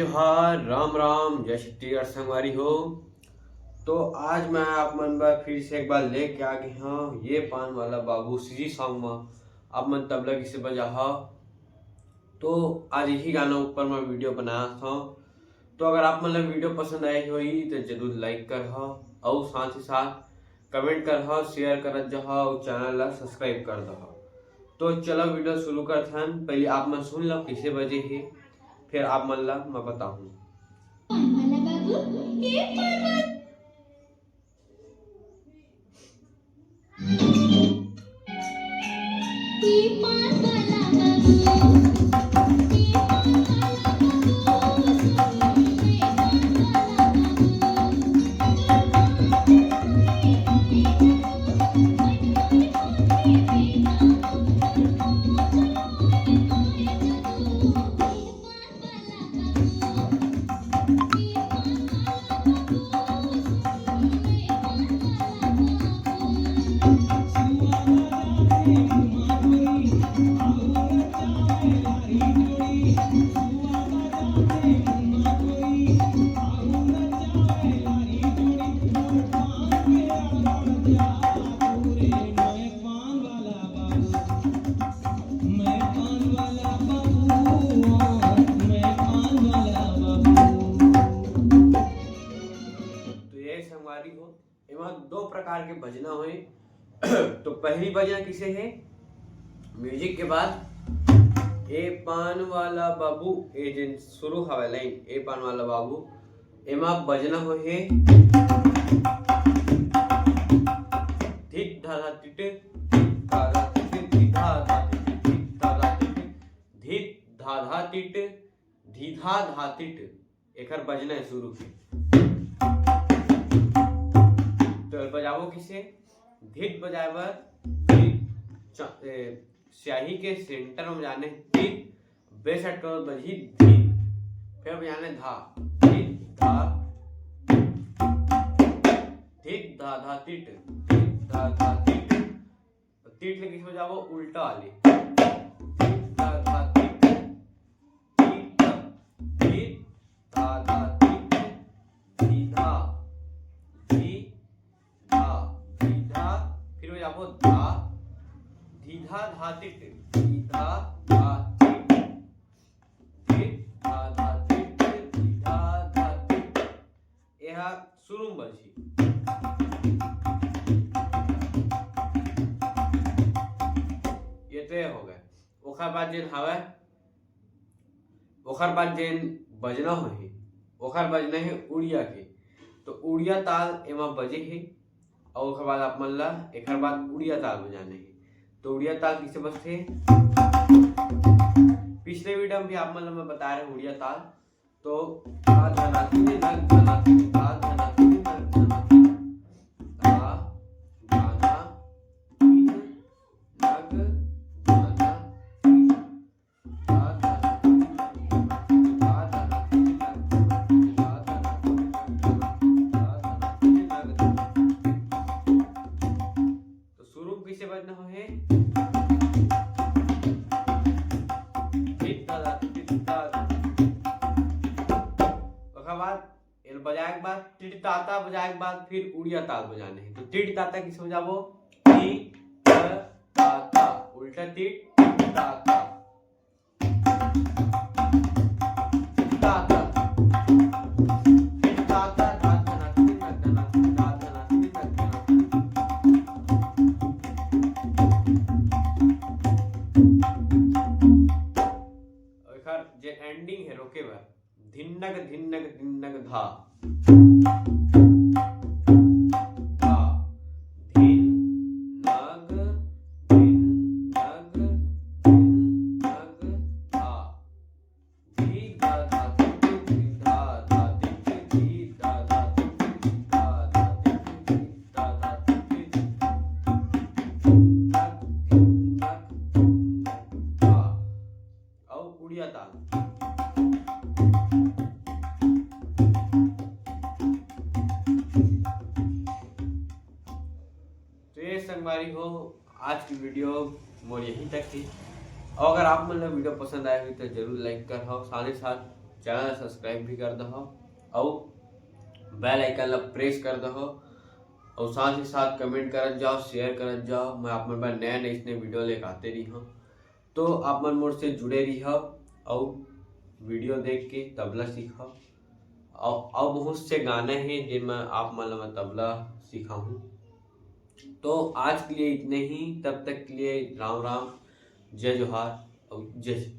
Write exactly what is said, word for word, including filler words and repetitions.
हाँ, राम राम, जय छत्तीसगढ़ संगवारी हो। तो आज मैं आप मन बर फिर से एक बार लेके आ गए हूँ ये पान वाला बाबू सीजी सॉन्ग में। आप मन तबला किसे बजा हो, तो आज यही गाना ऊपर मैं वीडियो बनात हूँ। तो अगर आप मन ला वीडियो पसंद आए होही तो जरूर लाइक कर हो, और साथ ही साथ कमेंट कर हो, शेयर करत जा हो और चैनल ला सब्सक्राइब कर दो। तो चलो वीडियो शुरू करत हन। पहले आप मन सुन लो किसे बजे हे, फिर आप मन ला मैं बताहूँ। तो ये संगवारी हो, एमा दो प्रकार के बजना होए। तो पहली बजना किसे है, म्यूजिक के बाद ए पान वाला बाबू, ए जेन शुरू हवे लाइन, ए पान वाला बाबू, एमा बजना होए हे धित धा धा तिट, धित धा धा तिट, धित धा धा तिट, धित धा धा तिट, धित धा धा तिट, धी धा धा तिट। एकर बजना है शुरू के। तो बजाबो किसे? धित बजाए बर धित, च-, ए, स्याही के सेंटर में बजाने धित, बेस अटकल बजी धित, फिर बजाने धा, धित धा, धित धा धा तिट, धित धा धा तिट। तो तिट ले किस बजाबो? उल्टा वाली। तिट धा धा तिट, तिट, तिट, धा धा तिट, धी धा, धी धा, धी धा, फिर बजाबो धा, धी धा धा तिट, धी धा धा तिट, तिट धा धा तिट, धी धा धा तिट। एहा शुरू में बजही। ये तो ये हो गए। ओखर बाद जेन हवय, ओखर बाद जेन बजना होही, ओखर बजना हे उड़िया के। तो उड़िया ताल एमा बजे हे, और ओखर बाद आप मन ला एखर बाद उड़िया ताल बजाना हे। तो उड़िया ताल किसे बजथे? पिछले वीडियो में भी आप मन ला मैं बता रहे उड़िया ताल। तो धा धा ना तीन, नग धा ना तीन, धा धा ना तीन, नग धा ना तीन। धा धा ना तीन, नग धा ना तीन। धा धा ना तीन, नग धा ना तीन। धा धा ना तीन, नग धा ना तीन। धा धा ना तीन, नग धा ना तीन। धा धा ना तीन, नग धा ना तीन। तो शुरू में किसे बजना होहे? धित धा धा, धित धा धा। ओकर बाद एल बजाए के बाद, टिट ताता बजाए के बाद फिर उड़िया ताल बजाने हैं। तो टिट ताता किसे बजाबो? टी, ट, ता, ता। उल्टा टिट, टिट ताता। ताता। ताता, धा, धा, ना, धा, धा, ना, धा, धा, ना, धा, धा। एकर जे एंडिंग है रोके बर, धिन्नक, धिन्नक, धिन्नक, धा। धा। धिन, नग, धिन, नग, धिन, नग, धा। धी, धा, धा, धिन, धिन, धा, धा, धिन, धी, धा, धा, धिन, धिन, धा, धा, धिन, धा, धा, धिन, धिन, नग, धिन, नग, धिन, नग, धा। अउ उड़िया ताल। तो ये संगवारी हो, आज की वीडियो मोर यहीं तक थी। और अगर आप मन ला वीडियो पसंद आए हुई तो जरूर लाइक कर हो, साथ ही साथ चैनल ला सब्सक्राइब भी कर दहो अउ बेल आइकन ला प्रेस कर दहो अउ साथ ही साथ कमेंट करत जाओ, शेयर करत जाओ। मैं आप मन बर नया नया इसने वीडियो लेके आते रही हूँ। तो आप मन मोर से जुड़े रहिहव अउ वीडियो देख के तबला सीखव। अउ अउ बहुत से गाना हे जेन म आप मन ला मैं तबला सिखाहूँ। तो आज के लिए इतने ही, तब तक के लिए राम राम, जय जोहार अउ जय छत्तीसगढ़।